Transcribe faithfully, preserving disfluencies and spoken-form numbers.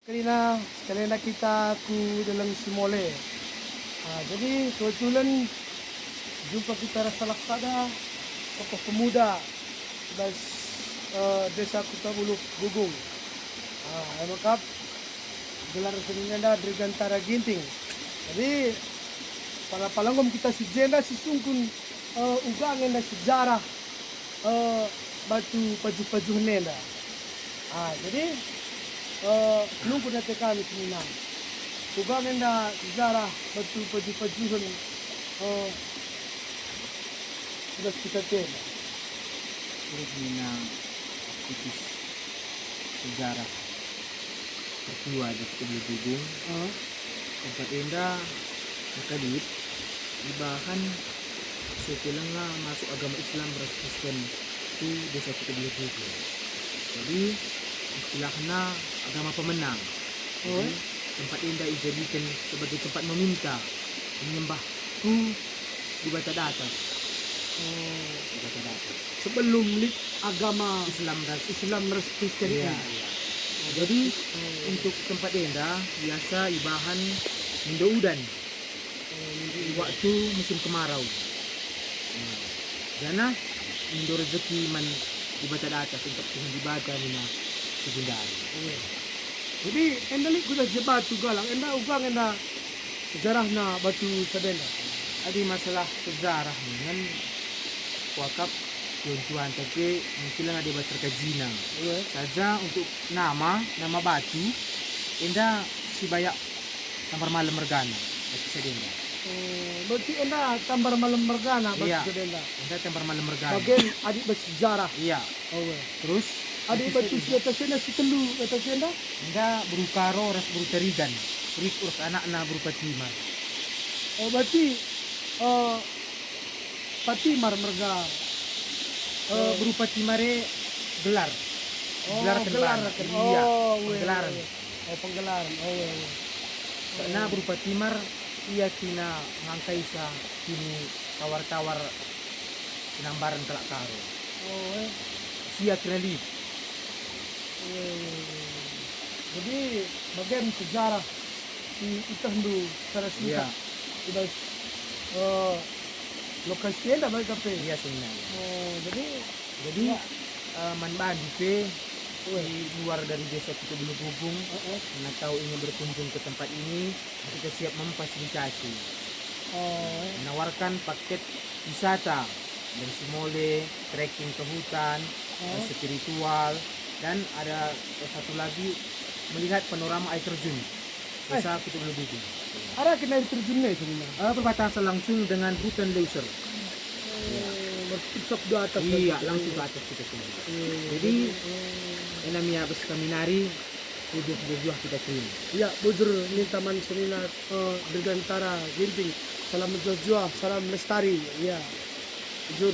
Kerina, sekali enda kita ku Deleng Simole. Ah, jadi kebetulan jumpa kita ras salah sada tokoh pemuda bas, eh, Desa Kuta Buluh Gugung. Ah, e me kap gelar senina enda Dirgantara Ginting. Jadi pala-pala nggom kita si jenda sisungkun, eh, uga nge enda sejarah, eh, batu pajuh-pajuhen enda. Ah, jadi, eh, nungkun ate kami senina. Uga nge enda sejarah batu pajuh-pajuhen, eh, bas kita enda. Terus mina aktivis sejarah tertua di Kuta Buluh Gugung. Heeh. Tempat enda maka lit ibahan sekelenga masuk agama Islam ras Kristen tu Desa Kuta Buluh Gugung. Jadi istilahna agama pemenang. Jadi, oh, tempat enda ijadikan sebagai tempat meminta, menyembah tu Dibata Datas. Oh. Dibata Datas. Sebelum lit agama Islam ras Islam ras Kristen, iya, ini. Iya. Oh, jadi, berarti, oh, untuk tempat enda biasa ibahan mindo udan. Waktu musim kemarau. Nah, janah mindo rezeki man Dibata Datas untuk Tuhan Dibata nina si Gundari. Iya. Jadi enda lit kuda je batu galang, enda uga nge enda sejarahna batu sada enda. Adi masalah sejarah ningen kuakap tuan-tuanta pe mungkin la deba terkajina. Iya. Saja untuk nama, nama batu enda sibayak Tambar Malem mergana, batu sada enda. Oh, berarti enda Tambar Malem mergana, batu, iya, sada enda. Enda Tambar Malem mergana. Bagian adi bersejarah. Iya. Oh, iya. Terus, adi batu sada si atas enda, si telu atas enda? Enda Beru Karo ras Beru Tarigan. Rip ras anakna Beru Patimar. Oh, berarti, eh, Patimar merga, eh, Beru Patimar e gelar. Oh, gelar kan, gelar kan. Iya, oh, iya, penggelaran. Iya, iya. Oh, penggelaran. Oh, iya, iya. Karena, oh, Beru Patimar ia kena ngangkaisa kini tawar-tawar penambaran kalak Karo. Oh, eh. Sia kena lit. Iya, iya, iya, iya. Jadi, bagian sejarah si itehndu secara singkat, iya, i bas, eh, lokasi enda bage pe. Iya, sebenarnya. Oh, jadi, jadi, iya, eh, man bandu pe, weh, di luar dari Desa Kuta Buluh Gugung, heeh, karena kau ingin berkunjung ke tempat ini, kita siap memfasilitasi. Oh. Menawarkan paket wisata, bersimole, trekking ke hutan, oh, spiritual, dan ada satu lagi, melihat panorama air terjun. Eh. Desa Kuta Buluh Gugung. Arah kena air terjun e sebenarnya? Eh, berbatasan langsung dengan hutan Leuser. Oh, berarti di atas. Iya, langsung ke atas kita semua. Iya, jadi, jadi, oh, enda me bas kami nari, bujur-bujur kita terima. Iya, bujur ninta man senina, eh, Dirgantara Ginting. Salam mejuah-juah, salam lestari. Iya. Bujur.